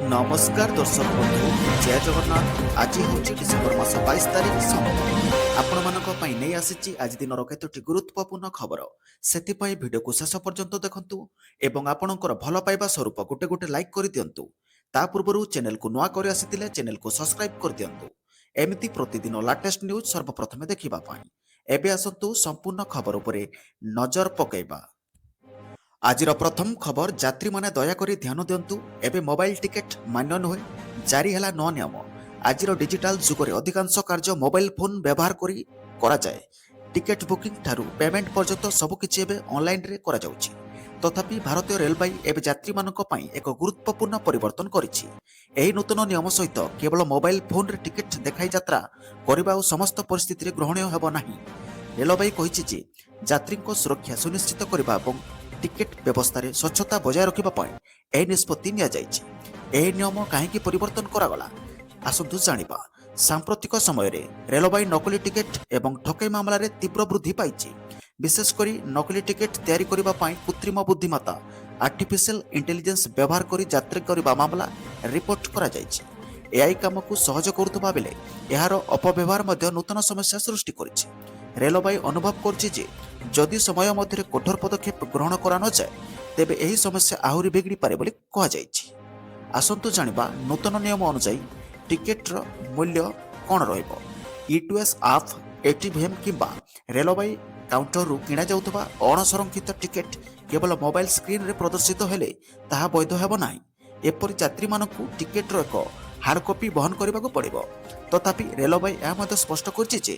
ନମସ୍କାର ଦର୍ଶକ ବନ୍ଧୁ, ଜୟ ଜଗନ୍ନାଥ। ଆଜି ହେଉଛି ଡିସେମ୍ବର ମାସ 22 ତାରିଖ, ସୋମବାର। ଆପଣମାନଙ୍କ ପାଇଁ ନେଇ ଆସିଛି ଆଜି ଦିନର କେତୋଟି ଗୁରୁତ୍ୱପୂର୍ଣ୍ଣ ଖବର। ସେଥିପାଇଁ ଭିଡ଼ିଓକୁ ଶେଷ ପର୍ଯ୍ୟନ୍ତ ଦେଖନ୍ତୁ ଏବଂ ଆପଣଙ୍କର ଭଲ ପାଇବା ସ୍ୱରୂପ ଗୋଟେ ଗୋଟେ ଲାଇକ୍ କରିଦିଅନ୍ତୁ। ତା ପୂର୍ବରୁ ଚ୍ୟାନେଲକୁ ନୂଆ କରି ଆସିଥିଲେ ଚ୍ୟାନେଲକୁ ସବସ୍କ୍ରାଇବ୍ କରିଦିଅନ୍ତୁ, ଏମିତି ପ୍ରତିଦିନ ଲାଟେଷ୍ଟ ନ୍ୟୁଜ୍ ସର୍ବପ୍ରଥମେ ଦେଖିବା ପାଇଁ। ଏବେ ଆସନ୍ତୁ ସମ୍ପୂର୍ଣ୍ଣ ଖବର ଉପରେ ନଜର ପକାଇବା। ଆଜିର ପ୍ରଥମ ଖବର, ଯାତ୍ରୀମାନେ ଦୟାକରି ଧ୍ୟାନ ଦିଅନ୍ତୁ, ଏବେ ମୋବାଇଲ ଟିକେଟ୍ ମାନ୍ୟ ନୁହେଁ, ଜାରି ହେଲା ନୂଆ ନିୟମ। ଆଜିର ଡିଜିଟାଲ ଯୁଗରେ ଅଧିକାଂଶ କାର୍ଯ୍ୟ ମୋବାଇଲ ଫୋନ୍ ବ୍ୟବହାର କରି କରାଯାଏ। ଟିକେଟ୍ ବୁକିଂ ଠାରୁ ପେମେଣ୍ଟ ପର୍ଯ୍ୟନ୍ତ ସବୁକିଛି ଏବେ ଅନଲାଇନରେ କରାଯାଉଛି। ତଥାପି ଭାରତୀୟ ରେଳବାଇ ଏବେ ଯାତ୍ରୀମାନଙ୍କ ପାଇଁ ଏକ ଗୁରୁତ୍ୱପୂର୍ଣ୍ଣ ପରିବର୍ତ୍ତନ କରିଛି। ଏହି ନୂତନ ନିୟମ ସହିତ କେବଳ ମୋବାଇଲ ଫୋନରେ ଟିକେଟ୍ ଦେଖାଇ ଯାତ୍ରା କରିବା ଆଉ ସମସ୍ତ ପରିସ୍ଥିତିରେ ଗ୍ରହଣୀୟ ହେବ ନାହିଁ। ରେଳବାଇ କହିଛି ଯେ ଯାତ୍ରୀଙ୍କ ସୁରକ୍ଷା ସୁନିଶ୍ଚିତ କରିବା ଏବଂ ଟିକେଟ୍ ବ୍ୟବସ୍ଥାରେ ସ୍ୱଚ୍ଛତା ବଜାୟ ରଖିବା ପାଇଁ ଏହି ନିଷ୍ପତ୍ତି ନିଆଯାଇଛି। ଏହି ନିୟମ କାହିଁକି ପରିବର୍ତ୍ତନ କରାଗଲା, ଆସନ୍ତୁ ଜାଣିବା। ସାମ୍ପ୍ରତିକ ସମୟରେ ରେଳବାଇ ନକଲି ଟିକେଟ୍ ଏବଂ ଠକେଇ ମାମଲାରେ ତୀବ୍ର ବୃଦ୍ଧି ପାଇଛି। ବିଶେଷ କରି ନକଲି ଟିକେଟ୍ ତିଆରି କରିବା ପାଇଁ କୃତ୍ରିମ ବୁଦ୍ଧିମତ୍ତା, ଆର୍ଟିଫିସିଆଲ ଇଣ୍ଟେଲିଜେନ୍ସ ବ୍ୟବହାର କରି ଯାତ୍ରା କରିବା ମାମଲା ରିପୋର୍ଟ କରାଯାଇଛି। ଏଆଇ କାମକୁ ସହଜ କରୁଥିବା ବେଳେ ଏହାର ଅପବ୍ୟବହାର ମଧ୍ୟ ନୂତନ ସମସ୍ୟା ସୃଷ୍ଟି କରିଛି। ରେଳବାଇ ଅନୁଭବ କରୁଛି ଯେ ଯଦି ସମୟ ମଧ୍ୟରେ କଠୋର ପଦକ୍ଷେପ ଗ୍ରହଣ କରାନଯାଏ, ତେବେ ଏହି ସମସ୍ୟା ଆହୁରି ବିଗିଡ଼ିପାରେ ବୋଲି କୁହାଯାଇଛି। ଆସନ୍ତୁ ଜାଣିବା, ନୂତନ ନିୟମ ଅନୁଯାୟୀ ଟିକେଟ୍ର ମୂଲ୍ୟ କ'ଣ ରହିବ। ଇ2ଏସ୍ ଆପ୍, ଏଟିଭିଏମ୍ କିମ୍ବା ରେଳବାଇ କାଉଣ୍ଟରରୁ କିଣାଯାଉଥିବା ଅଣସଂରକ୍ଷିତ ଟିକେଟ୍ କେବଳ ମୋବାଇଲ ସ୍କ୍ରିନ୍ରେ ପ୍ରଦର୍ଶିତ ହେଲେ ତାହା ବୈଧ ହେବ ନାହିଁ। ଏପରି ଯାତ୍ରୀମାନଙ୍କୁ ଟିକେଟ୍ର ଏକ ହାର୍ଡ କପି ବହନ କରିବାକୁ ପଡ଼ିବ। ତଥାପି ରେଳବାଇ ଏହା ମଧ୍ୟ ସ୍ପଷ୍ଟ କରିଛି ଯେ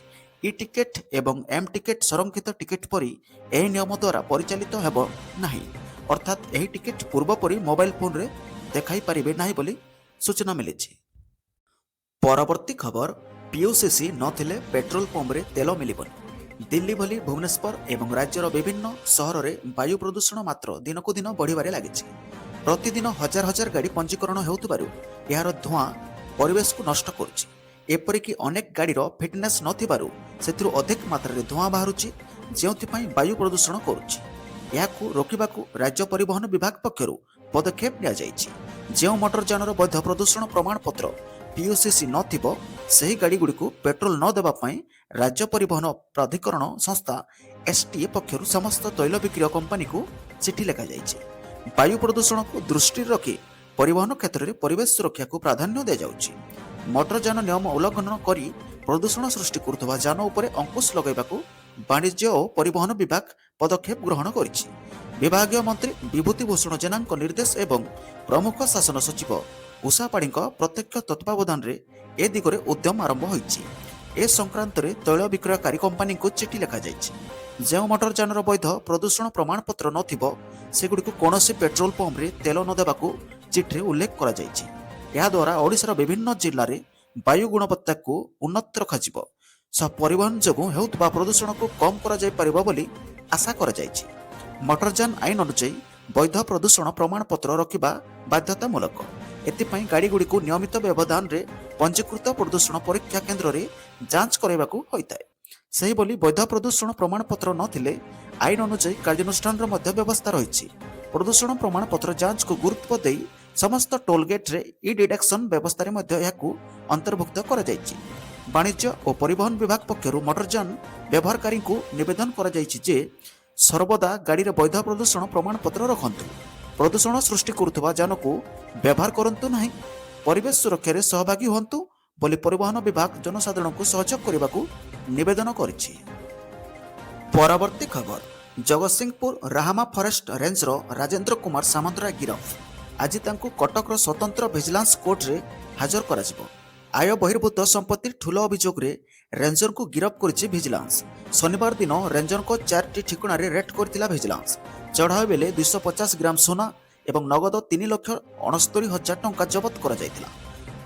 ଇ ଟିକେଟ୍ ଏବଂ ଏମ୍ ଟିକେଟ୍ ସଂରକ୍ଷିତ ଟିକେଟ୍ ପରି ଏହି ନିୟମ ଦ୍ୱାରା ପରିଚାଳିତ ହେବ ନାହିଁ। ଅର୍ଥାତ୍ ଏହି ଟିକେଟ୍ ପୂର୍ବ ପରି ମୋବାଇଲ ଫୋନରେ ଦେଖାଇ ପାରିବେ ନାହିଁ ବୋଲି ସୂଚନା ମିଳିଛି। ପରବର୍ତ୍ତୀ ଖବର, ପିୟୁସିସି ନଥିଲେ ପେଟ୍ରୋଲ ପମ୍ପରେ ତେଲ ମିଳିବନି। ଦିଲ୍ଲୀ ଭଳି ଭୁବନେଶ୍ୱର ଏବଂ ରାଜ୍ୟର ବିଭିନ୍ନ ସହରରେ ବାୟୁ ପ୍ରଦୂଷଣ ମାତ୍ରା ଦିନକୁ ଦିନ ବଢ଼ିବାରେ ଲାଗିଛି। ପ୍ରତିଦିନ ହଜାର ହଜାର ଗାଡ଼ି ପଞ୍ଜୀକରଣ ହେଉଥିବାରୁ ଏହାର ଧୂଆଁ ପରିବେଶକୁ ନଷ୍ଟ କରୁଛି। ଏପରିକି ଅନେକ ଗାଡ଼ିର ଫିଟନେସ୍ ନଥିବାରୁ ସେଥିରୁ ଅଧିକ ମାତ୍ରାରେ ଧୂଆଁ ବାହାରୁଛି, ଯେଉଁଥିପାଇଁ ବାୟୁ ପ୍ରଦୂଷଣ କରୁଛି। ଏହାକୁ ରୋକିବାକୁ ରାଜ୍ୟ ପରିବହନ ବିଭାଗ ପକ୍ଷରୁ ପଦକ୍ଷେପ ନିଆଯାଇଛି। ଯେଉଁ ମୋଟର ଯାନର ବୈଧ ପ୍ରଦୂଷଣ ପ୍ରମାଣପତ୍ର, ପିୟୁସିସି ନଥିବ, ସେହି ଗାଡ଼ିଗୁଡ଼ିକୁ ପେଟ୍ରୋଲ ନ ଦେବା ପାଇଁ ରାଜ୍ୟ ପରିବହନ ପ୍ରାଧିକରଣ ସଂସ୍ଥା, ଏସ୍ଟିଏ ପକ୍ଷରୁ ସମସ୍ତ ତୈଳ ବିକ୍ରୟ କମ୍ପାନୀକୁ ଚିଠି ଲେଖାଯାଇଛି। ବାୟୁ ପ୍ରଦୂଷଣକୁ ଦୃଷ୍ଟିରେ ରଖି ପରିବହନ କ୍ଷେତ୍ରରେ ପରିବେଶ ସୁରକ୍ଷାକୁ ପ୍ରାଧାନ୍ୟ ଦିଆଯାଉଛି। ମୋଟରଯାନ ନିୟମ ଉଲ୍ଲଂଘନ କରି ପ୍ରଦୂଷଣ ସୃଷ୍ଟି କରୁଥିବା ଯାନ ଉପରେ ଅଙ୍କୁଶ ଲଗାଇବାକୁ ବାଣିଜ୍ୟ ଓ ପରିବହନ ବିଭାଗ ପଦକ୍ଷେପ ଗ୍ରହଣ କରିଛି। ବିଭାଗୀୟ ମନ୍ତ୍ରୀ ବିଭୂତି ଭୂଷଣ ଜେନାଙ୍କ ନିର୍ଦ୍ଦେଶ ଏବଂ ପ୍ରମୁଖ ଶାସନ ସଚିବ ଉଷା ପାଢ଼ୀଙ୍କ ପ୍ରତ୍ୟକ୍ଷ ତତ୍ତ୍ୱାବଧାନରେ ଏ ଦିଗରେ ଉଦ୍ୟମ ଆରମ୍ଭ ହୋଇଛି। ଏ ସଂକ୍ରାନ୍ତରେ ତୈଳ ବିକ୍ରୟକାରୀ କମ୍ପାନୀଙ୍କୁ ଚିଠି ଲେଖାଯାଇଛି। ଯେଉଁ ମୋଟର ଯାନର ବୈଧ ପ୍ରଦୂଷଣ ପ୍ରମାଣପତ୍ର ନଥିବ, ସେଗୁଡ଼ିକୁ କୌଣସି ପେଟ୍ରୋଲ ପମ୍ପରେ ତେଲ ନ ଦେବାକୁ ଚିଠିରେ ଉଲ୍ଲେଖ କରାଯାଇଛି। ଏହାଦ୍ୱାରା ଓଡ଼ିଶାର ବିଭିନ୍ନ ଜିଲ୍ଲାରେ ବାୟୁ ଗୁଣବତ୍ତାକୁ ଉନ୍ନତ ରଖାଯିବ ସହ ପରିବହନ ଯୋଗୁଁ ହେଉଥିବା ପ୍ରଦୂଷଣକୁ କମ୍ କରାଯାଇପାରିବ ବୋଲି ଆଶା କରାଯାଇଛି। ମୋଟରଯାନ ଆଇନ ଅନୁଯାୟୀ ବୈଧ ପ୍ରଦୂଷଣ ପ୍ରମାଣପତ୍ର ରଖିବା ବାଧ୍ୟତାମୂଳକ। ଏଥିପାଇଁ ଗାଡ଼ିଗୁଡ଼ିକୁ ନିୟମିତ ବ୍ୟବଧାନରେ ପଞ୍ଜୀକୃତ ପ୍ରଦୂଷଣ ପରୀକ୍ଷା କେନ୍ଦ୍ରରେ ଯାଞ୍ଚ କରାଇବାକୁ ହୋଇଥାଏ। ସେହିଭଳି ବୈଧ ପ୍ରଦୂଷଣ ପ୍ରମାଣପତ୍ର ନଥିଲେ ଆଇନ ଅନୁଯାୟୀ କାର୍ଯ୍ୟାନୁଷ୍ଠାନର ମଧ୍ୟ ବ୍ୟବସ୍ଥା ରହିଛି। ପ୍ରଦୂଷଣ ପ୍ରମାଣପତ୍ର ଯାଞ୍ଚକୁ ଗୁରୁତ୍ୱ ଦେଇ ସମସ୍ତ ଟୋଲଗେଟ୍ରେ ଇ ଡିଡକ୍ସନ୍ ବ୍ୟବସ୍ଥାରେ ମଧ୍ୟ ଏହାକୁ ଅନ୍ତର୍ଭୁକ୍ତ କରାଯାଇଛି। ବାଣିଜ୍ୟ ଓ ପରିବହନ ବିଭାଗ ପକ୍ଷରୁ ମୋଟରଯାନ ବ୍ୟବହାରକାରୀଙ୍କୁ ନିବେଦନ କରାଯାଇଛି ଯେ ସର୍ବଦା ଗାଡ଼ିରେ ବୈଧ ପ୍ରଦୂଷଣ ପ୍ରମାଣପତ୍ର ରଖନ୍ତୁ। ପ୍ରଦୂଷଣ ସୃଷ୍ଟି କରୁଥିବା ଯାନକୁ ବ୍ୟବହାର କରନ୍ତୁ ନାହିଁ। ପରିବେଶ ସୁରକ୍ଷାରେ ସହଭାଗୀ ହୁଅନ୍ତୁ ବୋଲି ପରିବହନ ବିଭାଗ ଜନସାଧାରଣଙ୍କୁ ସହଯୋଗ କରିବାକୁ ନିବେଦନ କରିଛି। ପରବର୍ତ୍ତୀ ଖବର, ଜଗତସିଂହପୁର ରାହାମା ଫରେଷ୍ଟ ରେଞ୍ଜର ରାଜେନ୍ଦ୍ର କୁମାର ସାମନ୍ତରାୟ ଗିରଫ। ଆଜି ତାଙ୍କୁ କଟକର ସ୍ୱତନ୍ତ୍ର ଭିଜିଲାନ୍ସ କୋର୍ଟରେ ହାଜର କରାଯିବ। ଆୟ ବହିର୍ଭୂତ ସମ୍ପତ୍ତି ଠୁଳ ଅଭିଯୋଗରେ ରେଞ୍ଜରଙ୍କୁ ଗିରଫ କରିଛି ଭିଜିଲାନ୍ସ। ଶନିବାର ଦିନ ରେଞ୍ଜରଙ୍କ ଚାରିଟି ଠିକଣାରେ ରେଡ୍ କରିଥିଲା ଭିଜିଲାନ୍ସ। ଚଢ଼ାଉ ବେଳେ 250 ଗ୍ରାମ ସୁନା ଏବଂ ନଗଦ 3,69,000 ଟଙ୍କା ଜବତ କରାଯାଇଥିଲା।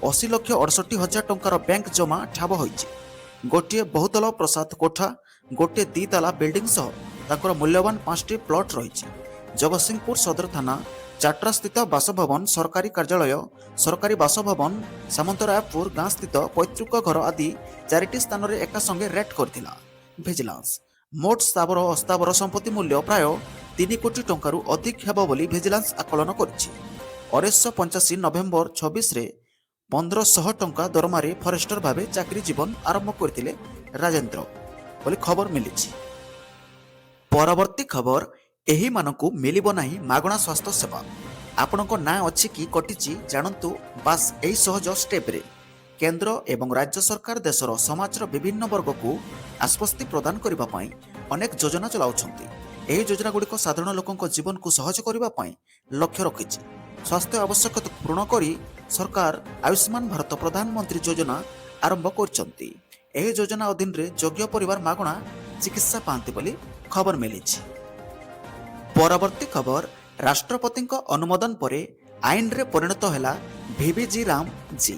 80,68,000 ଟଙ୍କାର ବ୍ୟାଙ୍କ ଜମା ଠାବ ହୋଇଛି। ଗୋଟିଏ ବହୁତଳ ପ୍ରାସାଦ କୋଠା, ଗୋଟିଏ ଦ୍ୱିତାଲା ବିଲ୍ଡିଂ ସହ ତାଙ୍କର ମୂଲ୍ୟବାନ ପାଞ୍ଚଟି ପ୍ଲଟ୍ ରହିଛି। ଜଗତସିଂହପୁର ସଦର ଥାନା ଚାଟ୍ରାସ୍ଥିତ ବାସଭବନ, ସରକାରୀ କାର୍ଯ୍ୟାଳୟ, ସରକାରୀ ବାସଭବନ, ସାମନ୍ତରାୟପୁର ଗାଁ ସ୍ଥିତ ପୈତୃକ ଘର ଆଦି ଚାରିଟି ସ୍ଥାନରେ ଏକା ସଙ୍ଗେ ରେଡ୍ କରିଥିଲା ଭିଜିଲାନ୍ସ। ମୋଟ ସ୍ଥାବର ଅସ୍ଥାବର ସମ୍ପତ୍ତି ମୂଲ୍ୟ ପ୍ରାୟ 3 କୋଟି ଟଙ୍କାରୁ ଅଧିକ ହେବ ବୋଲି ଭିଜିଲାନ୍ସ ଆକଳନ କରିଛି। 1985 ନଭେମ୍ବର 26ରେ 1500 ଟଙ୍କା ଦରମାରେ ଫରେଷ୍ଟର ଭାବେ ଚାକିରି ଜୀବନ ଆରମ୍ଭ କରିଥିଲେ ରାଜେନ୍ଦ୍ର ବୋଲି ଖବର ମିଳିଛି। ପରବର୍ତ୍ତୀ ଖବର, ଏହିମାନଙ୍କୁ ମିଳିବ ନାହିଁ ମାଗଣା ସ୍ୱାସ୍ଥ୍ୟ ସେବା। ଆପଣଙ୍କ ନାଁ ଅଛି କି କଟିଛି, ଜାଣନ୍ତୁ ବାସ୍ ଏହି ସହଜ ଷ୍ଟେପ୍ରେ। କେନ୍ଦ୍ର ଏବଂ ରାଜ୍ୟ ସରକାର ଦେଶର ସମାଜର ବିଭିନ୍ନ ବର୍ଗକୁ ଆଶ୍ୱସ୍ତି ପ୍ରଦାନ କରିବା ପାଇଁ ଅନେକ ଯୋଜନା ଚଲାଉଛନ୍ତି। ଏହି ଯୋଜନାଗୁଡ଼ିକ ସାଧାରଣ ଲୋକଙ୍କ ଜୀବନକୁ ସହଜ କରିବା ପାଇଁ ଲକ୍ଷ୍ୟ ରଖିଛି। ସ୍ୱାସ୍ଥ୍ୟ ଆବଶ୍ୟକତାକୁ ପୂରଣ କରି ସରକାର ଆୟୁଷ୍ମାନ ଭାରତ ପ୍ରଧାନମନ୍ତ୍ରୀ ଯୋଜନା ଆରମ୍ଭ କରିଛନ୍ତି। ଏହି ଯୋଜନା ଅଧୀନରେ ଯୋଗ୍ୟ ପରିବାର ମାଗଣା ଚିକିତ୍ସା ପାଆନ୍ତି ବୋଲି ଖବର ମିଳିଛି। ପରବର୍ତ୍ତୀ ଖବର, ରାଷ୍ଟ୍ରପତିଙ୍କ ଅନୁମୋଦନ ପରେ ଆଇନରେ ପରିଣତ ହେଲା ଭିବିଜି ରାମ ଜି।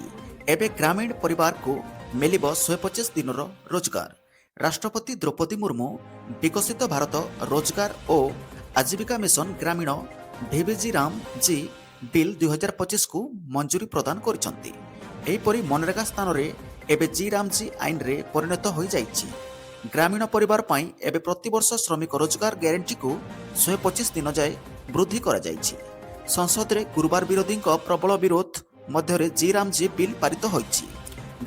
ଏବେ ଗ୍ରାମୀଣ ପରିବାରକୁ ମିଳିବ 125 ଦିନର ରୋଜଗାର। ରାଷ୍ଟ୍ରପତି ଦ୍ରୌପଦୀ ମୁର୍ମୁ ବିକଶିତ ଭାରତ ରୋଜଗାର ଓ ଆଜୀବିକା ମିଶନ ଗ୍ରାମୀଣ ଭିବିଜି ରାମ ଜି ବିଲ୍ 2025କୁ ମଞ୍ଜୁରୀ ପ୍ରଦାନ କରିଛନ୍ତି। ଏହିପରି ମନରେଗା ସ୍ଥାନରେ ଏବେ ଜି ରାମଜୀ ଆଇନରେ ପରିଣତ ହୋଇଯାଇଛି। ଗ୍ରାମୀଣ ପରିବାର ପାଇଁ ଏବେ ପ୍ରତିବର୍ଷ ଶ୍ରମିକ ରୋଜଗାର ଗ୍ୟାରେଣ୍ଟିକୁ 125 ଦିନ ଯାଏ ବୃଦ୍ଧି କରାଯାଇଛି। ସଂସଦରେ ଗୁରୁବାର ବିରୋଧୀଙ୍କ ପ୍ରବଳ ବିରୋଧ ମଧ୍ୟରେ ଜି ରାମଜୀ ବିଲ୍ ପାରିତ ହୋଇଛି।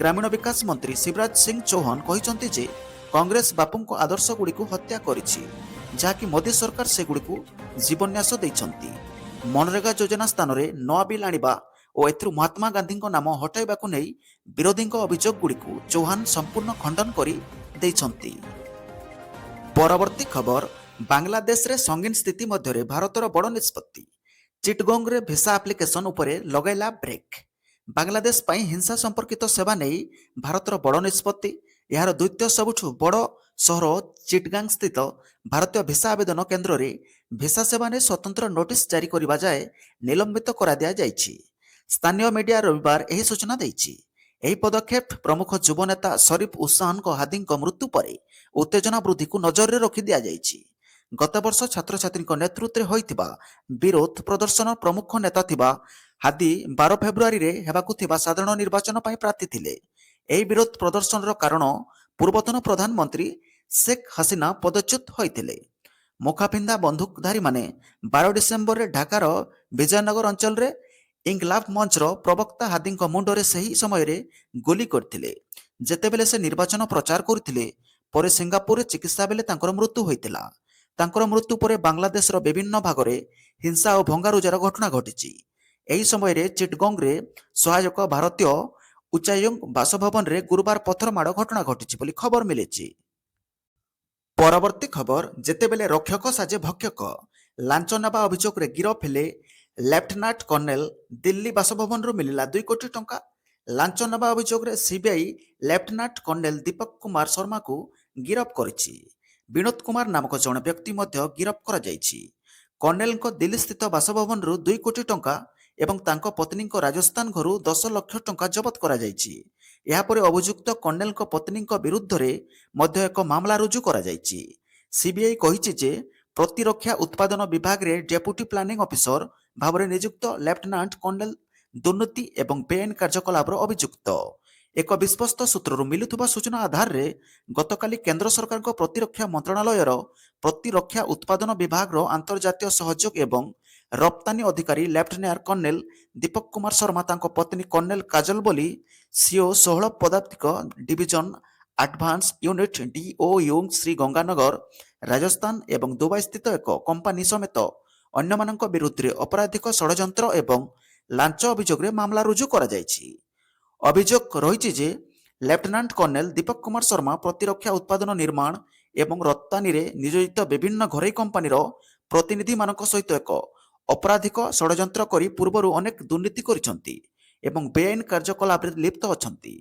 ଗ୍ରାମୀଣ ବିକାଶ ମନ୍ତ୍ରୀ ଶିବରାଜ ସିଂ ଚୌହାନ କହିଛନ୍ତି ଯେ କଂଗ୍ରେସ ବାପୁଙ୍କ ଆଦର୍ଶଗୁଡ଼ିକୁ ହତ୍ୟା କରିଛି, ଯାହାକି ମୋଦି ସରକାର ସେଗୁଡ଼ିକୁ ଜୀବନ୍ୟାସ ଦେଇଛନ୍ତି। ମନରେଗା ଯୋଜନା ସ୍ଥାନରେ ନୂଆ ବିଲ୍ ଆଣିବା ଓ ଏଥିରୁ ମହାତ୍ମା ଗାନ୍ଧୀଙ୍କ ନାମ ହଟାଇବାକୁ ନେଇ ବିରୋଧୀଙ୍କ ଅଭିଯୋଗଗୁଡ଼ିକୁ ଚୌହାନ ସମ୍ପୂର୍ଣ୍ଣ ଖଣ୍ଡନ କରି ଦେଇଛନ୍ତି। ପରବର୍ତ୍ତୀ ଖବର, ବାଂଲାଦେଶରେ ସଙ୍ଗୀନ ସ୍ଥିତି ମଧ୍ୟରେ ଭାରତର ବଡ଼ ନିଷ୍ପତ୍ତି। ଚିଟଗୋଙ୍ଗରେ ଭିସା ଆପ୍ଲିକେସନ ଉପରେ ଲଗାଇଲା ବ୍ରେକ୍। ବାଂଲାଦେଶ ପାଇଁ ହିଂସା ସମ୍ପର୍କିତ ସେବା ନେଇ ଭାରତର ବଡ଼ ନିଷ୍ପତ୍ତି। ଏହାର ଦ୍ୱିତୀୟ ସବୁଠୁ ବଡ଼ ସହର ଚିଟଗାଙ୍ଗ ସ୍ଥିତ ଭାରତୀୟ ଭିସା ଆବେଦନ କେନ୍ଦ୍ରରେ ଭିସା ସେବା ନେଇ ସ୍ୱତନ୍ତ୍ର ନୋଟିସ୍ ଜାରି କରିବା ଯାଏ ନିଲମ୍ବିତ କରାଦିଆଯାଇଛି। ସ୍ଥାନୀୟ ମିଡିଆ ରବିବାର ଏହି ସୂଚନା ଦେଇଛି। ଏହି ପଦକ୍ଷେପ ପ୍ରମୁଖ ଯୁବ ନେତା ସରିଫ ଉସାନଙ୍କ ହାଦିଙ୍କ ମୃତ୍ୟୁ ପରେ ଉତ୍ତେଜନା ବୃଦ୍ଧିକୁ ନଜରରେ ରଖି ଦିଆଯାଇଛି। ଗତବର୍ଷ ଛାତ୍ରଛାତ୍ରୀଙ୍କ ନେତୃତ୍ୱରେ ହୋଇଥିବା ବିରୋଧ ପ୍ରଦର୍ଶନ ପ୍ରମୁଖ ନେତା ଥିବା ହାଦି 12 ଫେବୃଆରୀରେ ହେବାକୁ ଥିବା ସାଧାରଣ ନିର୍ବାଚନ ପାଇଁ ପ୍ରାର୍ଥୀ ଥିଲେ। ଏହି ବିରୋଧ ପ୍ରଦର୍ଶନର କାରଣ ପୂର୍ବତନ ପ୍ରଧାନମନ୍ତ୍ରୀ ଶେଖ ହସିନା ପଦଚ୍ୟୁତ ହୋଇଥିଲେ। ମୁଖାପିନ୍ଧା ବନ୍ଧୁକଧାରୀମାନେ 12 ଡିସେମ୍ବରରେ ଢାକାର ବିଜୟନଗର ଅଞ୍ଚଳରେ ଇଙ୍କଲାବ ମଞ୍ଚର ପ୍ରବକ୍ତା ହାଦିଙ୍କ ମୁଣ୍ଡରେ ସେହି ସମୟରେ ଗୁଲି କରିଥିଲେ, ଯେତେବେଳେ ସେ ନିର୍ବାଚନ ପ୍ରଚାର କରୁଥିଲେ। ପରେ ସିଙ୍ଗାପୁରରେ ଚିକିତ୍ସା ବେଳେ ତାଙ୍କର ମୃତ୍ୟୁ ହୋଇଥିଲା। ତାଙ୍କର ମୃତ୍ୟୁ ପରେ ବାଂଲାଦେଶର ବିଭିନ୍ନ ଭାଗରେ ହିଂସା ଓ ଭଙ୍ଗାରୁଜାର ଘଟଣା ଘଟିଛି। ଏହି ସମୟରେ ଚିଟଗୋଙ୍ଗରେ ସହାୟକ ଭାରତୀୟ ଉଚ୍ଚାୟୁକ୍ତ ବାସଭବନରେ ଗୁରୁବାର ପଥର ମାଡ଼ ଘଟଣା ଘଟିଛି ବୋଲି ଖବର ମିଳିଛି। ପରବର୍ତ୍ତୀ ଖବର, ଯେତେବେଳେ ରକ୍ଷକ ସାଜେ ଭକ୍ଷକ। ଲାଞ୍ଚ ନେବା ଅଭିଯୋଗରେ ଗିରଫ ହେଲେ ଲେଫ୍ଟନାଣ୍ଟ କର୍ଣ୍ଣେଲ। ଦିଲ୍ଲୀ ବାସଭବନରୁ ମିଳିଲା 2 କୋଟି ଟଙ୍କା। ଲାଞ୍ଚ ନେବା ଅଭିଯୋଗରେ CBI lieutenant colonel Deepak Kumar ଶର୍ମାକୁ ଗିରଫ କରିଛି। ବିନୋଦ କୁମାର ନାମକ ଜଣେ ବ୍ୟକ୍ତି ମଧ୍ୟ ଗିରଫ କରାଯାଇଛି। କର୍ଣ୍ଣେଲଙ୍କ ଦିଲ୍ଲୀସ୍ଥିତ ବାସଭବନରୁ 2 କୋଟି ଟଙ୍କା ଏବଂ ତାଙ୍କ ପତ୍ନୀଙ୍କ ରାଜସ୍ଥାନ ଘରୁ 10 ଲକ୍ଷ ଟଙ୍କା ଜବତ କରାଯାଇଛି। ଏହାପରେ ଅଭିଯୁକ୍ତ କର୍ଣ୍ଣେଲଙ୍କ ପତ୍ନୀଙ୍କ ବିରୁଦ୍ଧରେ ମଧ୍ୟ ଏକ ମାମଲା ରୁଜୁ କରାଯାଇଛି। ସିବିଆଇ କହିଛି ଯେ ପ୍ରତିରକ୍ଷା ଉତ୍ପାଦନ ବିଭାଗରେ ଡେପୁଟି ପ୍ଲାନିଂ ଅଫିସର ଭାବରେ ନିଯୁକ୍ତ ଲେଫ୍ଟନାଣ୍ଟ କର୍ଣ୍ଣେଲ ଦୁର୍ନୀତି ଏବଂ ବେଆଇନ କାର୍ଯ୍ୟକଳାପର ଅଭିଯୁକ୍ତ। ଏକ ବିଶ୍ୱସ୍ତ ସୂତ୍ରରୁ ମିଳୁଥିବା ସୂଚନା ଆଧାରରେ ଗତକାଲି କେନ୍ଦ୍ର ସରକାରଙ୍କ ପ୍ରତିରକ୍ଷା ମନ୍ତ୍ରଣାଳୟର ପ୍ରତିରକ୍ଷା ଉତ୍ପାଦନ ବିଭାଗର ଆନ୍ତର୍ଜାତୀୟ ସହଯୋଗ ଏବଂ ରପ୍ତାନୀ ଅଧିକାରୀ ଲେଫ୍ଟନାଣ୍ଟ କର୍ଣ୍ଣେଲ ଦୀପକ କୁମାର ଶର୍ମା, ତାଙ୍କ ପତ୍ନୀ କର୍ଣ୍ଣେଲ କାଜଲ ବଲି, ସିଓ 16 ପଦାତିକ division advance unit DOU Sri Ganganagar, Rajasthan ଏବଂ ଦୁବାଇ ସ୍ଥିତ ଏକ କମ୍ପାନୀ ସମେତ ଅନ୍ୟମାନଙ୍କ ବିରୁଦ୍ଧରେ ଅପରାଧିକ ଷଡ଼ଯନ୍ତ୍ର ଏବଂ ଲାଞ୍ଚ ଅଭିଯୋଗରେ ମାମଲା ରୁଜୁ କରାଯାଇଛି। ଅଭିଯୋଗ ରହିଛି ଯେ ଲେଫ୍ଟନାଣ୍ଟ କର୍ଣ୍ଣେଲ ଦୀପକ କୁମାର ଶର୍ମା ପ୍ରତିରକ୍ଷା ଉତ୍ପାଦନ ନିର୍ମାଣ ଏବଂ ରପ୍ତାନୀରେ ନିୟୋଜିତ ବିଭିନ୍ନ ଘରୋଇ କମ୍ପାନୀର ପ୍ରତିନିଧିମାନଙ୍କ ସହିତ ଏକ ଅପରାଧିକ ଷଡ଼ଯନ୍ତ୍ର କରି ପୂର୍ବରୁ ଅନେକ ଦୁର୍ନୀତି କରିଛନ୍ତି ଏବଂ ବେଆଇନ କାର୍ଯ୍ୟକଳାପରେ ଲିପ୍ତ ଅଛନ୍ତି।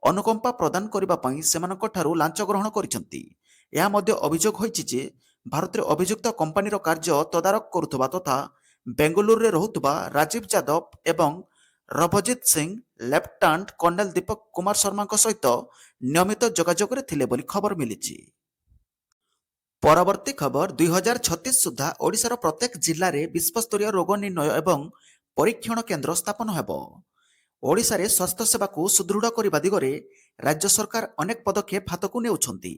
ଅନୁକମ୍ପା ପ୍ରଦାନ କରିବା ପାଇଁ ସେମାନଙ୍କଠାରୁ ଲାଞ୍ଚ ଗ୍ରହଣ କରିଛନ୍ତି। ଏହା ମଧ୍ୟ ଅଭିଯୋଗ ହୋଇଛି ଯେ ଭାରତରେ ଅଭିଯୁକ୍ତ କମ୍ପାନୀର କାର୍ଯ୍ୟ ତଦାରଖ କରୁଥିବା ତଥା ବେଙ୍ଗାଲୁରୁରେ ରହୁଥିବା ରାଜୀବ ଯାଦବ ଏବଂ ରଭଜିତ ସିଂ ଲେଫ୍ଟନାଣ୍ଟ କର୍ଣ୍ଣେଲ ଦୀପକ କୁମାର ଶର୍ମାଙ୍କ ସହିତ ନିୟମିତ ଯୋଗାଯୋଗରେ ଥିଲେ ବୋଲି ଖବର ମିଳିଛି। ପରବର୍ତ୍ତୀ ଖବର, 2036 ସୁଦ୍ଧା ଓଡ଼ିଶାର ପ୍ରତ୍ୟେକ ଜିଲ୍ଲାରେ ବିଶ୍ୱସ୍ତରୀୟ ରୋଗ ନିର୍ଣ୍ଣୟ ଏବଂ ପରୀକ୍ଷଣ କେନ୍ଦ୍ର ସ୍ଥାପନ ହେବ। ଓଡ଼ିଶାରେ ସ୍ୱାସ୍ଥ୍ୟସେବାକୁ ସୁଦୃଢ଼ କରିବା ଦିଗରେ ରାଜ୍ୟ ସରକାର ଅନେକ ପଦକ୍ଷେପ ହାତକୁ ନେଉଛନ୍ତି।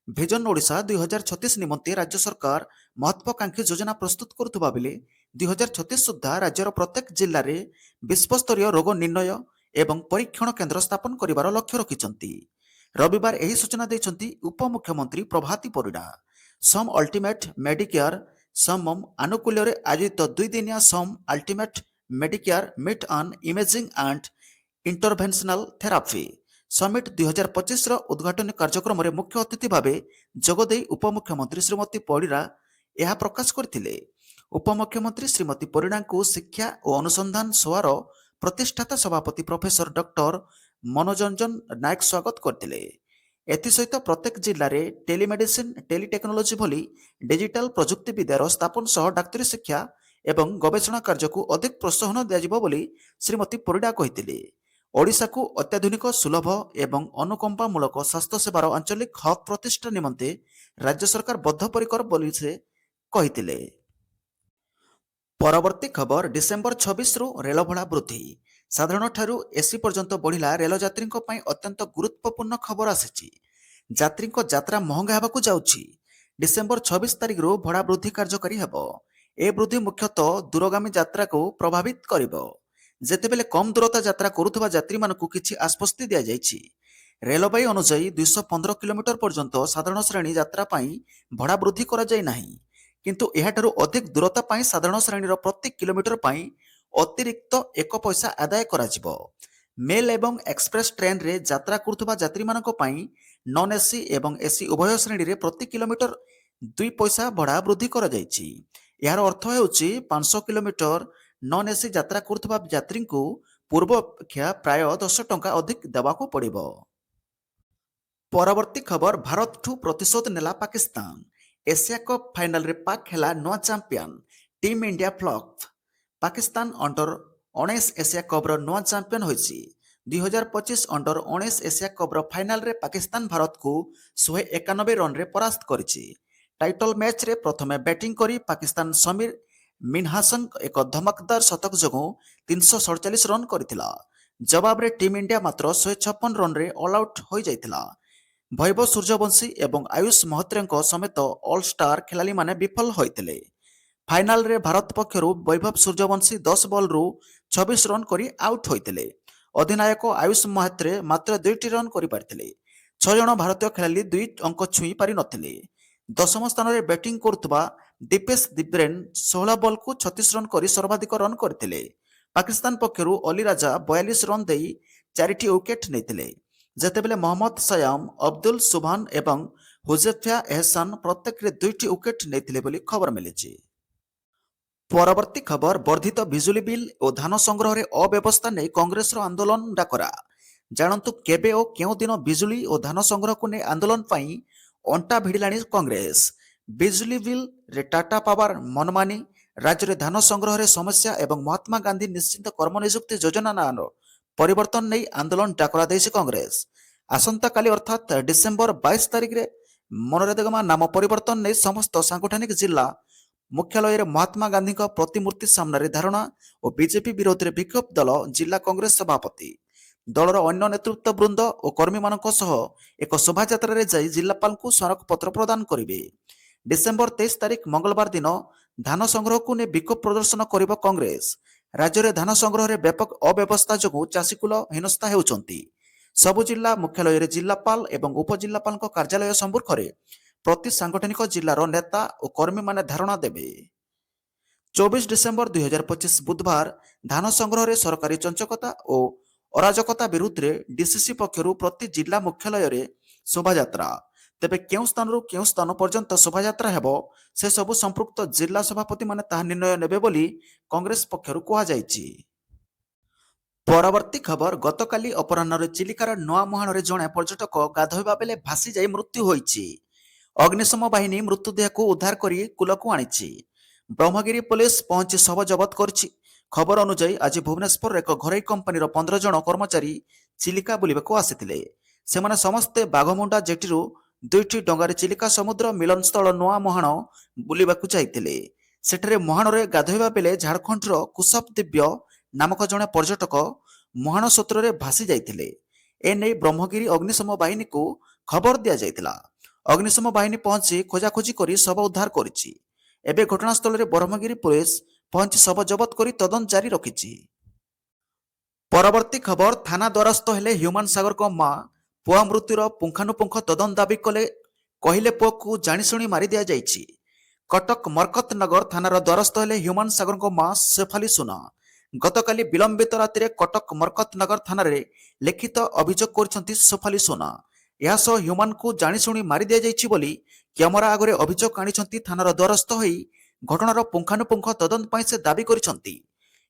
ଭିଜନ ଓଡ଼ିଶା 2036 ନିମନ୍ତେ ରାଜ୍ୟ ସରକାର ମହତ୍ୱାକାଂକ୍ଷୀ ଯୋଜନା ପ୍ରସ୍ତୁତ କରୁଥିବା ବେଳେ 2036 ସୁଦ୍ଧା ରାଜ୍ୟର ପ୍ରତ୍ୟେକ ଜିଲ୍ଲାରେ ବିଶ୍ୱସ୍ତରୀୟ ରୋଗ ନିର୍ଣ୍ଣୟ ଏବଂ ପରୀକ୍ଷଣ କେନ୍ଦ୍ର ସ୍ଥାପନ କରିବାର ଲକ୍ଷ୍ୟ ରଖିଛନ୍ତି। ରବିବାର ଏହି ସୂଚନା ଦେଇଛନ୍ତି ଉପମୁଖ୍ୟମନ୍ତ୍ରୀ ପ୍ରଭାତୀ ପରିଡ଼ା। ସମ୍ ଅଲ୍ଟିମେଟ୍ ମେଡିକେୟାର ସମମ୍ ଆନୁକୂଲ୍ୟରେ ଆୟୋଜିତ ଦୁଇଦିନିଆ SUM Ultimate Medicare Meet on Imaging and Interventional Therapy Summit 2025ର ଉଦ୍ଘାଟନୀ କାର୍ଯ୍ୟକ୍ରମରେ ମୁଖ୍ୟ ଅତିଥି ଭାବେ ଯୋଗଦେଇ ଉପମୁଖ୍ୟମନ୍ତ୍ରୀ ଶ୍ରୀମତୀ ପରିଡ଼ା ଏହା ପ୍ରକାଶ କରିଥିଲେ। ଉପମୁଖ୍ୟମନ୍ତ୍ରୀ ଶ୍ରୀମତୀ ପରିଡ଼ାଙ୍କୁ ଶିକ୍ଷା ଓ ଅନୁସନ୍ଧାନ ସୋଆର ପ୍ରତିଷ୍ଠାତା ସଭାପତି ପ୍ରଫେସର ଡକ୍ଟର ମନୋଜରଞ୍ଜନ ନାୟକ ସ୍ୱାଗତ କରିଥିଲେ। ଏଥିସହିତ ପ୍ରତ୍ୟେକ ଜିଲ୍ଲାରେ ଟେଲିମେଡିସିନ, ଟେଲିଟେକ୍ନୋଲୋଜି ଭଳି ଡିଜିଟାଲ ପ୍ରଯୁକ୍ତିବିଦ୍ୟାର ସ୍ଥାପନ ସହ ଡାକ୍ତରୀ ଶିକ୍ଷା ଏବଂ ଗବେଷଣା କାର୍ଯ୍ୟକୁ ଅଧିକ ପ୍ରୋତ୍ସାହନ ଦିଆଯିବ ବୋଲି ଶ୍ରୀମତୀ ପରିଡ଼ା କହିଥିଲେ। ଓଡ଼ିଶାକୁ ଅତ୍ୟାଧୁନିକ, ସୁଲଭ ଏବଂ ଅନୁକମ୍ପାମୂଳକ ସ୍ୱାସ୍ଥ୍ୟସେବାର ଆଞ୍ଚଳିକ ହବ୍ ପ୍ରତିଷ୍ଠା ନିମନ୍ତେ ରାଜ୍ୟ ସରକାର ବଦ୍ଧପରିକର ବୋଲି ସେ କହିଥିଲେ। ପରବର୍ତ୍ତୀ ଖବର, ଡିସେମ୍ବର 26ରୁ ରେଳଭଡ଼ା ବୃଦ୍ଧି। ସାଧାରଣଠାରୁ ଏସି ପର୍ଯ୍ୟନ୍ତ ବଢ଼ିଲା। ରେଳଯାତ୍ରୀଙ୍କ ପାଇଁ ଅତ୍ୟନ୍ତ ଗୁରୁତ୍ୱପୂର୍ଣ୍ଣ ଖବର ଆସିଛି। ଯାତ୍ରୀଙ୍କ ଯାତ୍ରା ମହଙ୍ଗା ହେବାକୁ ଯାଉଛି। ଡିସେମ୍ବର 26 ତାରିଖରୁ ଭଡ଼ା ବୃଦ୍ଧି କାର୍ଯ୍ୟକାରୀ ହେବ। ଏ ବୃଦ୍ଧି ମୁଖ୍ୟତଃ ଦୂରଗାମୀ ଯାତ୍ରାକୁ ପ୍ରଭାବିତ କରିବ, ଯେତେବେଳେ କମ୍ ଦୂରତା ଯାତ୍ରା କରୁଥିବା ଯାତ୍ରୀମାନଙ୍କୁ କିଛି ଆଶ୍ୱସ୍ତି ଦିଆଯାଇଛି। ରେଳବାଇ ଅନୁଯାୟୀ, 215 କିଲୋମିଟର ପର୍ଯ୍ୟନ୍ତ ସାଧାରଣ ଶ୍ରେଣୀ ଯାତ୍ରା ପାଇଁ ଭଡ଼ା ବୃଦ୍ଧି କରାଯାଇ ନାହିଁ। କିନ୍ତୁ ଏହାଠାରୁ ଅଧିକ ଦୂରତା ପାଇଁ ସାଧାରଣ ଶ୍ରେଣୀର ପ୍ରତି କିଲୋମିଟର ପାଇଁ ଅତିରିକ୍ତ 1 ପଇସା ଆଦାୟ କରାଯିବ। ମେଲ୍ ଏବଂ ଏକ୍ସପ୍ରେସ୍ ଟ୍ରେନ୍ରେ ଯାତ୍ରା କରୁଥିବା ଯାତ୍ରୀମାନଙ୍କ ପାଇଁ ନନ୍ ଏସି ଏବଂ ଏସି ଉଭୟ ଶ୍ରେଣୀରେ ପ୍ରତି କିଲୋମିଟର 2 ପଇସା ଭଡ଼ା ବୃଦ୍ଧି କରାଯାଇଛି। ଏହାର ଅର୍ଥ ହେଉଛି, 500 କିଲୋମିଟର ନନ୍ ଏସି ଯାତ୍ରା କରୁଥିବା ଯାତ୍ରୀଙ୍କୁ ପୂର୍ବ ଅପେକ୍ଷା ପ୍ରାୟ 10 ଟଙ୍କା ଅଧିକ ଦେବାକୁ ପଡ଼ିବ। ପରବର୍ତ୍ତୀ ଖବର, ଭାରତଠୁ ପ୍ରତିଶୋଧ ନେଲା ପାକିସ୍ତାନ। ଏସିଆ କପ୍ ଫାଇନାଲରେ ପାକ୍ ହେଲା ନୂଆ champion, team India flop. Pakistan under 19 Asia କପ୍ର ନୂଆ ଚାମ୍ପିୟନ ହୋଇଛି। 2025 ଅଣ୍ଡର 19 ଏସିଆ କପ୍ର ଫାଇନାଲରେ ପାକିସ୍ତାନ ଭାରତକୁ 191 ରନରେ ପରାସ୍ତ କରିଛି। ଟାଇଟଲ ମ୍ୟାଚ୍ରେ ପ୍ରଥମେ ବ୍ୟାଟିଂ କରି ପାକିସ୍ତାନ ସମୀର ମିନହାସଙ୍କ ଏକ ଧମାକାଦାର ଶତକ ଯୋଗୁଁ 347 ରନ୍ କରିଥିଲା। ଜବାବରେ ଟିମ୍ ଇଣ୍ଡିଆ ମାତ୍ର 156 ରନରେ ଅଲ୍ ଆଉଟ୍ ହୋଇଯାଇଥିଲା। ବୈଭବ ସୂର୍ଯ୍ୟବଂଶୀ ଏବଂ ଆୟୁଷ ମହାତ୍ରେଙ୍କ ସମେତ ଅଲ୍ ଷ୍ଟାର ଖେଳାଳିମାନେ ବିଫଳ ହୋଇଥିଲେ। ଫାଇନାଲରେ ଭାରତ ପକ୍ଷରୁ ବୈଭବ ସୂର୍ଯ୍ୟବଂଶୀ 10 ବଲରୁ 26 ରନ୍ କରି ଆଉଟ୍ ହୋଇଥିଲେ। ଅଧିନାୟକ ଆୟୁଷ ମହାତ୍ରେ ମାତ୍ର ଦୁଇଟି ରନ୍ କରିପାରିଥିଲେ। ଛଅ ଜଣ ଭାରତୀୟ ଖେଳାଳି ଦୁଇ ଅଙ୍କ ଛୁଇଁ ପାରିନଥିଲେ। ଦଶମ ସ୍ଥାନରେ ବ୍ୟାଟିଂ କରୁଥିବା ଦୀପେଶ ଦିବ୍ରେନ୍ 16 ବଲକୁ 36 ରନ୍ କରି ସର୍ବାଧିକ ରନ୍ କରିଥିଲେ। ପାକିସ୍ତାନ ପକ୍ଷରୁ ଅଲି ରାଜା 42 ରନ୍ ଦେଇ ଚାରିଟି ୱିକେଟ୍ ନେଇଥିଲେ, ଯେତେବେଳେ ମହମ୍ମଦ ସୟାମ, ଅବଦୁଲ ସୁଭାନ ଏବଂ ହୁଜେଫା ଏହସାନ ପ୍ରତ୍ୟେକରେ ଦୁଇଟି ୱିକେଟ୍ ନେଇଥିଲେ ବୋଲି ଖବର ମିଳିଛି। ପରବର୍ତ୍ତୀ ଖବର, ବର୍ଦ୍ଧିତ ବିଜୁଳି ବିଲ୍ ଓ ଧାନ ସଂଗ୍ରହରେ ଅବ୍ୟବସ୍ଥା ନେଇ କଂଗ୍ରେସର ଆନ୍ଦୋଳନ ଡାକରା। ଜାଣନ୍ତୁ କେବେ ଓ କେଉଁ ଦିନ ବିଜୁଳି ଓ ଧାନ ସଂଗ୍ରହକୁ ନେଇ ଆନ୍ଦୋଳନ ପାଇଁ ଅଣ୍ଟା ଭିଡ଼ିଲାଣି କଂଗ୍ରେସ। ବିଜୁଳି ବିଲ୍ରେ ଟାଟା ପାୱାର ମନମାନି, ରାଜ୍ୟରେ ଧାନ ସଂଗ୍ରହରେ ସମସ୍ୟା ଏବଂ ମହାତ୍ମା ଗାନ୍ଧୀ ନିଶ୍ଚିତ କର୍ମନିଯୁକ୍ତି ଯୋଜନା ନାଁର ପରିବର୍ତ୍ତନ ନେଇ ଆନ୍ଦୋଳନ ଡାକରା ଦେଇଛି କଂଗ୍ରେସ। ଆସନ୍ତାକାଲି ଅର୍ଥାତ୍ ଡିସେମ୍ବର 22 ତାରିଖରେ ମନରେଗା ନାମ ପରିବର୍ତ୍ତନ ନେଇ ସମସ୍ତ ସାଂଗଠନିକ ଜିଲ୍ଲା ମୁଖ୍ୟାଳୟରେ ମହାତ୍ମା ଗାନ୍ଧୀଙ୍କ ପ୍ରତିମୂର୍ତ୍ତି ସାମ୍ନାରେ ଧାରଣା ଓ ବିଜେପି ବିରୋଧରେ ବିକ୍ଷୋଭ ଦଳ ଜିଲ୍ଲା କଂଗ୍ରେସ ସଭାପତି, ଦଳର ଅନ୍ୟ ନେତୃତ୍ୱ ବୃନ୍ଦ ଓ କର୍ମୀମାନଙ୍କ ସହ ଏକ ଶୋଭାଯାତ୍ରାରେ ଯାଇ ଜିଲ୍ଲାପାଳଙ୍କୁ ସ୍ମାରକପତ୍ର ପ୍ରଦାନ କରିବେ। ଡିସେମ୍ବର 23 ତାରିଖ ମଙ୍ଗଳବାର ଦିନ ଧାନ ସଂଗ୍ରହକୁ ନେଇ ବିକ୍ଷୋଭ ପ୍ରଦର୍ଶନ କରିବ କଂଗ୍ରେସ। ରାଜ୍ୟରେ ଧାନ ସଂଗ୍ରହରେ ବ୍ୟାପକ ଅବ୍ୟବସ୍ଥା ଯୋଗୁଁ ଚାଷୀକୁଳ ହୀନସ୍ତା ହେଉଛନ୍ତି। ସବୁ ଜିଲ୍ଲା ମୁଖ୍ୟାଳୟରେ ଜିଲ୍ଲାପାଳ ଏବଂ ଉପଜିଲ୍ଲାପାଳଙ୍କ କାର୍ଯ୍ୟାଳୟ ସମ୍ମୁଖରେ ପ୍ରତି ସାଂଗଠନିକ ଜିଲ୍ଲାର ନେତା ଓ କର୍ମୀମାନେ ଧାରଣା ଦେବେ। 24 ଡିସେମ୍ବର 2025 ବୁଧବାର ଧାନ ସଂଗ୍ରହରେ ସରକାରୀ ଚଞ୍ଚକତା ଓ ଅରାଜକତା ବିରୁଦ୍ଧରେ ଡିସିସି ପକ୍ଷରୁ ପ୍ରତି ଜିଲ୍ଲା ମୁଖ୍ୟାଳୟରେ ଶୋଭାଯାତ୍ରା। ତେବେ କେଉଁ ସ୍ଥାନରୁ କେଉଁ ସ୍ଥାନ ପର୍ଯ୍ୟନ୍ତ ଶୋଭାଯାତ୍ରା ହେବ, ସେସବୁ ସମ୍ପୃକ୍ତ ଜିଲ୍ଲା ସଭାପତିମାନେ ତାହା ନିର୍ଣ୍ଣୟ ନେବେ ବୋଲି କଂଗ୍ରେସ ପକ୍ଷରୁ କୁହାଯାଇଛି। ପରବର୍ତ୍ତୀ ଖବର, ଗତକାଲି ଅପରାହ୍ନରେ ଚିଲିକାର ନୂଆ ମୁହାଣରେ ଜଣେ ପର୍ଯ୍ୟଟକ ଗାଧୋଇବା ବେଳେ ଭାସିଯାଇ ମୃତ୍ୟୁ ହୋଇଛି। ଅଗ୍ନିଶମ ବାହିନୀ ମୃତଦେହକୁ ଉଦ୍ଧାର କରି କୂଳକୁ ଆଣିଛି। ବ୍ରହ୍ମଗିରି ପୋଲିସ ପହଞ୍ଚି ଶବ ଜବତ କରିଛି। ଖବର ଅନୁଯାୟୀ, ଆଜି ଭୁବନେଶ୍ୱରର ଏକ ଘରୋଇ କମ୍ପାନୀର 15 ଜଣ କର୍ମଚାରୀ ଚିଲିକା ବୁଲିବାକୁ ଆସିଥିଲେ। ସେମାନେ ସମସ୍ତେ ବାଘମୁଣ୍ଡା ଜେଟିରୁ ଦୁଇଟି ଡଙ୍ଗାରେ ଚିଲିକା ସମୁଦ୍ର ମିଳନସ୍ଥଳ ନୂଆ ମୁହାଣ ବୁଲିବାକୁ ଯାଇଥିଲେ। ସେଠାରେ ମୁହାଣରେ ଗାଧୋଇବା ବେଳେ ଝାଡ଼ଖଣ୍ଡର କୁଶବ ଦିବ୍ୟ ନାମକ ଜଣେ ପର୍ଯ୍ୟଟକ ମୁହାଣ ସ୍ରୋତରେ ଭାସି ଯାଇଥିଲେ। ଏନେଇ ବ୍ରହ୍ମଗିରି ଅଗ୍ନିଶମ ବାହିନୀକୁ ଖବର ଦିଆଯାଇଥିଲା। ଅଗ୍ନିଶମ ବାହିନୀ ପହଞ୍ଚି ଖୋଜାଖୋଜି କରି ଶବ ଉଦ୍ଧାର କରିଛି। ଏବେ ଘଟଣାସ୍ଥଳରେ ବ୍ରହ୍ମଗିରି ପୋଲିସ ପହଞ୍ଚି ଶବ ଜବତ କରି ତଦନ୍ତ ଜାରି ରଖିଛି। ପରବର୍ତ୍ତୀ ଖବର, ଥାନା ଦ୍ୱାରସ୍ଥ ହେଲେ ହ୍ୟୁମାନ ସାଗରଙ୍କ ମା। ପୁଅ ମୃତ୍ୟୁର ପୁଙ୍ଖାନୁପୁଙ୍ଖ ତଦନ୍ତ ଦାବି କଲେ, କହିଲେ ପୁଅକୁ ଜାଣିଶୁଣି ମାରି ଦିଆଯାଇଛି। କଟକ ମରକତ ନଗର ଥାନାର ଦ୍ୱାରସ୍ଥ ହେଲେ ହ୍ୟୁମାନ ସାଗରଙ୍କ ମା ଶେଫାଲି ସୁନା। ଗତକାଲି ବିଳମ୍ବିତ ରାତିରେ କଟକ ମରକତ ନଗର ଥାନାରେ ଲିଖିତ ଅଭିଯୋଗ କରିଛନ୍ତି ଶେଫାଲି ସୁନା। ଏହା ସହ ହ୍ୟୁମାନକୁ ଜାଣିଶୁଣି ମାରି ଦିଆଯାଇଛି ବୋଲି କ୍ୟାମେରା ଆଗରେ ଅଭିଯୋଗ ଆଣିଛନ୍ତି। ଥାନାର ଦ୍ୱାରସ୍ଥ ହୋଇ ଘଟଣାର ପୁଙ୍ଖାନୁପୁଙ୍ଖ ତଦନ୍ତ ପାଇଁ ସେ ଦାବି କରିଛନ୍ତି।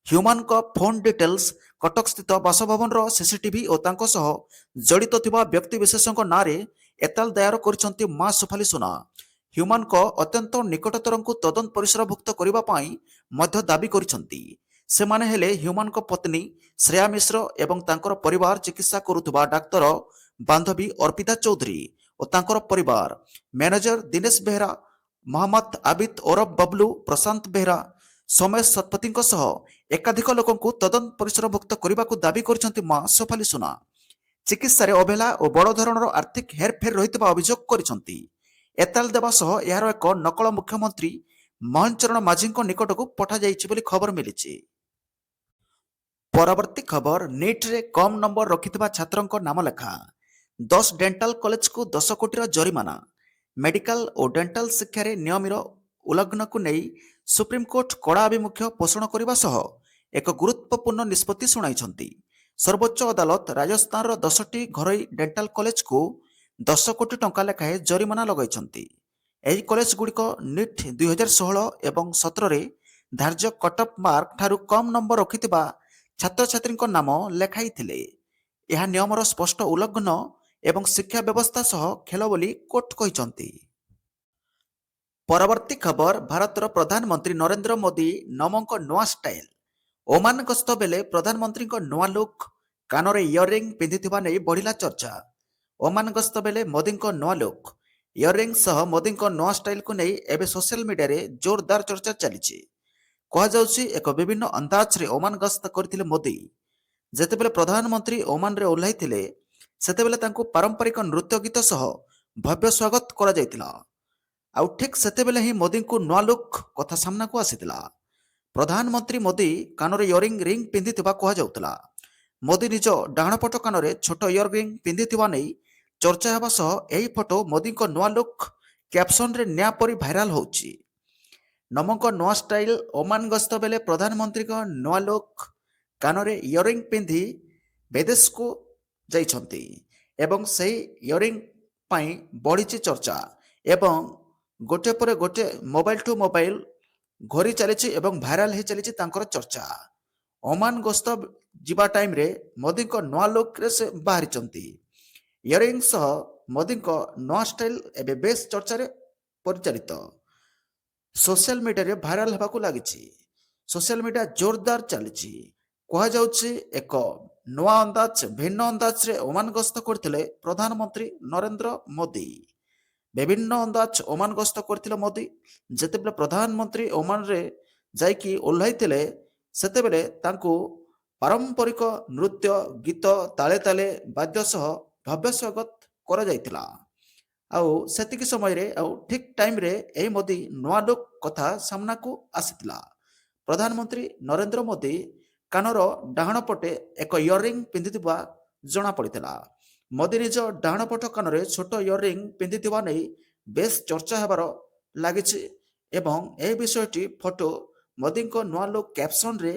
ହ୍ୟୁମାନଙ୍କ ଫୋନ୍ ଡିଟେଲ୍ସ, କଟକସ୍ଥିତ ବାସଭବନର ସିସିଟିଭି ଓ ତାଙ୍କ ସହ ଜଡ଼ିତ ଥିବା ବ୍ୟକ୍ତିବିଶେଷଙ୍କ ନାଁରେ ଏତଲା ଦାୟର କରିଛନ୍ତି ମା ଶେଫାଲି ସୁନା। ହ୍ୟୁମାନଙ୍କ ଅତ୍ୟନ୍ତ ନିକଟତରଙ୍କୁ ତଦନ୍ତ ପରିସରଭୁକ୍ତ କରିବା ପାଇଁ ମଧ୍ୟ ଦାବି କରିଛନ୍ତି। ସେମାନେ ହେଲେ ହ୍ୟୁମାନଙ୍କ ପତ୍ନୀ ଶ୍ରେୟା ମିଶ୍ର ଏବଂ ତାଙ୍କର ପରିବାର, ଚିକିତ୍ସା କରୁଥିବା ଡାକ୍ତର ବାନ୍ଧବୀ ଅର୍ପିତା ଚୌଧୁରୀ ଓ ତାଙ୍କର ପରିବାର, ମ୍ୟାନେଜର ଦିନେଶ ବେହେରା, ମହମ୍ମଦ ଆବିଦ ଓରଫ ବବଲୁ, ପ୍ରଶାନ୍ତ ବେହେରା, ସୋମେଶ ଶତପଥୀଙ୍କ ସହ ଏକାଧିକ ଲୋକଙ୍କୁ ତଦନ୍ତ ପରିସରଭୁକ୍ତ କରିବାକୁ ଦାବି କରିଛନ୍ତି ମା ଶେଫାଲି ସୁନା। ଚିକିତ୍ସାରେ ଅବହେଳା ଓ ବଡ଼ ଧରଣର ଆର୍ଥିକ ହେରଫେର ରହିଥିବା ଅଭିଯୋଗ କରିଛନ୍ତି। ଏତଲା ଦେବା ସହ ଏହାର ଏକ ନକଲ ମୁଖ୍ୟମନ୍ତ୍ରୀ ମୋହନ ଚରଣ ମାଝୀଙ୍କ ନିକଟକୁ ପଠାଯାଇଛି ବୋଲି ଖବର ମିଳିଛି। ପରବର୍ତ୍ତୀ ଖବର, ନିଟ୍ରେ କମ୍ ନମ୍ବର ରଖିଥିବା ଛାତ୍ରଙ୍କ ନାମ ଲେଖା। 10 ଡେଣ୍ଟାଲ କଲେଜକୁ 10 କୋଟିର ଜରିମାନା। ମେଡିକାଲ ଓ ଡେଣ୍ଟାଲ ଶିକ୍ଷାରେ ନିୟମର ଉଲ୍ଲଂଘନକୁ ନେଇ ସୁପ୍ରିମକୋର୍ଟ କଡ଼ା ଆଭିମୁଖ୍ୟ ପୋଷଣ କରିବା ସହ ଏକ ଗୁରୁତ୍ୱପୂର୍ଣ୍ଣ ନିଷ୍ପତ୍ତି ଶୁଣାଇଛନ୍ତି। ସର୍ବୋଚ୍ଚ ଅଦାଲତ ରାଜସ୍ଥାନର 10ଟି ଘରୋଇ ଡେଣ୍ଟାଲ କଲେଜକୁ 10 କୋଟି ଟଙ୍କା ଲେଖାଏଁ ଜରିମାନା ଲଗାଇଛନ୍ତି। ଏହି କଲେଜଗୁଡ଼ିକ ନିଟ୍ 2016 ଏବଂ 17ରେ ଧାର୍ଯ୍ୟ କଟ୍ ଅଫ୍ ମାର୍କ ଠାରୁ କମ୍ ନମ୍ବର ରଖିଥିବା ଛାତ୍ରଛାତ୍ରୀଙ୍କ ନାମ ଲେଖାଇଥିଲେ। ଏହା ନିୟମର ସ୍ପଷ୍ଟ ଉଲ୍ଲଂଘନ ଏବଂ ଶିକ୍ଷା ବ୍ୟବସ୍ଥା ସହ ଖେଳ ବୋଲି କୋର୍ଟ କହିଛନ୍ତି। ପରବର୍ତ୍ତୀ ଖବର, ଭାରତର ପ୍ରଧାନମନ୍ତ୍ରୀ ନରେନ୍ଦ୍ର ମୋଦି, ନମୋଙ୍କ ନୂଆ ଷ୍ଟାଇଲ। ଓମାନ ଗସ୍ତ ବେଳେ ପ୍ରଧାନମନ୍ତ୍ରୀଙ୍କ ନୂଆ ଲୁକ୍, କାନରେ ଇୟରିଂ ପିନ୍ଧିଥିବା ନେଇ ବଢ଼ିଲା ଚର୍ଚ୍ଚା। ଓମାନ ଗସ୍ତ ବେଳେ ମୋଦିଙ୍କ ନୂଆ ଲୁକ୍, ଇୟରିଂ ସହ ମୋଦିଙ୍କ ନୂଆ ଷ୍ଟାଇଲକୁ ନେଇ ଏବେ ସୋସିଆଲ ମିଡିଆରେ ଜୋରଦାର ଚର୍ଚ୍ଚା ଚାଲିଛି। କୁହାଯାଉଛି, ଏକ ବିଭିନ୍ନ ଅନ୍ଦାଜରେ ଓମାନ ଗସ୍ତ କରିଥିଲେ ମୋଦି। ଯେତେବେଳେ ପ୍ରଧାନମନ୍ତ୍ରୀ ଓମାନରେ ଓହ୍ଲାଇଥିଲେ, ସେତେବେଳେ ତାଙ୍କୁ ପାରମ୍ପରିକ ନୃତ୍ୟ ଗୀତ ସହ ଭବ୍ୟ ସ୍ୱାଗତ କରାଯାଇଥିଲା। ଆଉ ଠିକ୍ ସେତେବେଳେ ହିଁ ମୋଦିଙ୍କୁ ନୂଆ ଲୁକ୍ କଥା ସାମ୍ନାକୁ ଆସିଥିଲା। ପ୍ରଧାନମନ୍ତ୍ରୀ ମୋଦି କାନରେ ଇୟରିଂ ରିଙ୍ଗ ପିନ୍ଧିଥିବା କୁହାଯାଉଥିଲା। ମୋଦି ନିଜ ଡାହାଣ ପଟ କାନରେ ଛୋଟ ଇୟର ରିଙ୍ଗ ପିନ୍ଧିଥିବା ନେଇ ଚର୍ଚ୍ଚା ହେବା ସହ ଏହି ଫଟୋ ମୋଦିଙ୍କ ନୂଆ ଲୁକ୍ କ୍ୟାପସନରେ ନିଆଁ ପରି ଭାଇରାଲ ହେଉଛି। ନମୋଙ୍କ ନୂଆ ଷ୍ଟାଇଲ। ଓମାନ ଗସ୍ତ ବେଳେ ପ୍ରଧାନମନ୍ତ୍ରୀଙ୍କ ନୂଆ ଲୁକ୍, କାନରେ ଇୟରିଂ ପିନ୍ଧି ବିଦେଶକୁ ଯାଇଛନ୍ତି ଏବଂ ସେହି ଇୟରିଂ ପାଇଁ ବଢ଼ିଛି ଚର୍ଚ୍ଚା ଏବଂ ଗୋଟେ ପରେ ଗୋଟେ ମୋବାଇଲ ଟୁ ମୋବାଇଲ ଘୋରି ଚାଲିଛି ଏବଂ ଭାଇରାଲ ହେଇ ଚାଲିଛି ତାଙ୍କର ଚର୍ଚ୍ଚା। ଓମାନ ଗସ୍ତ ଯିବା ଟାଇମରେ ମୋଦିଙ୍କ ନୂଆ ଲୁକ୍ରେ ସେ ବାହାରିଛନ୍ତି। ଇୟରିଂ ସହ ମୋଦିଙ୍କ ନୂଆ ଷ୍ଟାଇଲ ଏବେ ବେଶ ଚର୍ଚ୍ଚାରେ ପରିଚାଳିତ। ସୋସିଆଲ ମିଡିଆରେ ଭାଇରାଲ ହେବାକୁ ଲାଗିଛି। ସୋସିଆଲ ମିଡିଆ ଜୋରଦାର ଚାଲିଛି। କୁହାଯାଉଛି, ଏକ ନୂଆ ଅନ୍ଦାଜ, ଭିନ୍ନ ଅନ୍ଦାଜରେ ଓମାନ ଗସ୍ତ କରିଥିଲେ ପ୍ରଧାନମନ୍ତ୍ରୀ ନରେନ୍ଦ୍ର ମୋଦି। ବିଭିନ୍ନ ଅନ୍ଦାଜ ଓମାନ ଗସ୍ତ କରିଥିଲେ ମୋଦି। ଯେତେବେଳେ ପ୍ରଧାନମନ୍ତ୍ରୀ ଓମାନରେ ଯାଇକି ଓହ୍ଲାଇଥିଲେ, ସେତେବେଳେ ତାଙ୍କୁ ପାରମ୍ପରିକ ନୃତ୍ୟ ଗୀତ ତାଳେ ତାଳେ ବାଦ୍ୟ ସହ ଭବ୍ୟ ସ୍ୱାଗତ କରାଯାଇଥିଲା। ଆଉ ସେତିକି ସମୟରେ ଆଉ ଠିକ୍ ଟାଇମରେ ଏହି ମୋଦି ନୂଆ ଲୁକ୍ କଥା ସାମ୍ନାକୁ ଆସିଥିଲା। ପ୍ରଧାନମନ୍ତ୍ରୀ ନରେନ୍ଦ୍ର ମୋଦି କାନର ଡାହାଣ ପଟେ ଏକ ଇୟରିଂ ପିନ୍ଧିଥିବା ଜଣାପଡ଼ିଥିଲା। ମୋଦି ନିଜ ଡାହାଣ ପଟ କାନରେ ଛୋଟ ଇୟରିଂ ପିନ୍ଧିଥିବା ନେଇ ବେଶ ଚର୍ଚ୍ଚା ହେବାର ଲାଗିଛି ଏବଂ ଏହି ବିଷୟଟି ଫଟୋ ମୋଦିଙ୍କ ନୂଆ ଲୁକ୍ କ୍ୟାପସନରେ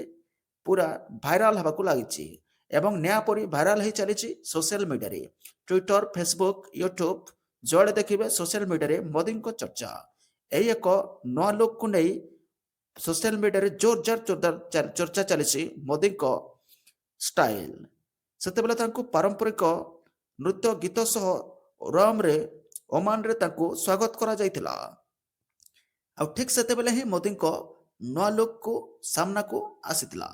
ପୁରା ଭାଇରାଲ ହେବାକୁ ଲାଗିଛି ଏବଂ ନିଆଁ ପରି ଭାଇରାଲ ହେଇ ଚାଲିଛି ସୋସିଆଲ ମିଡିଆରେ। ଟ୍ୱିଟର, ଫେସବୁକ୍, ୟୁଟ୍ୟୁବ, ଯୁଆଡ଼େ ଦେଖିବେ ସୋସିଆଲ ମିଡିଆରେ ମୋଦିଙ୍କ ଚର୍ଚ୍ଚା। ଏହି ଏକ ନୂଆ ଲୁକ୍କୁ ନେଇ ସୋସିଆଲ ମିଡିଆରେ ଜୋରଜାର ଜୋରଦାର ଚର୍ଚ୍ଚା ଚାଲିଛି। ମୋଦିଙ୍କ ଷ୍ଟାଇଲ, ସେତେବେଳେ ତାଙ୍କୁ ପାରମ୍ପରିକ ନୃତ୍ୟ ଗୀତ ସହ ରମରେ ଓମାନରେ ତାଙ୍କୁ ସ୍ୱାଗତ କରାଯାଇଥିଲା। ଆଉ ଠିକ୍ ସେତେବେଳେ ହିଁ ମୋଦିଙ୍କ ନୂଆ ଲୁକ୍କୁ ସାମ୍ନାକୁ ଆସିଥିଲା।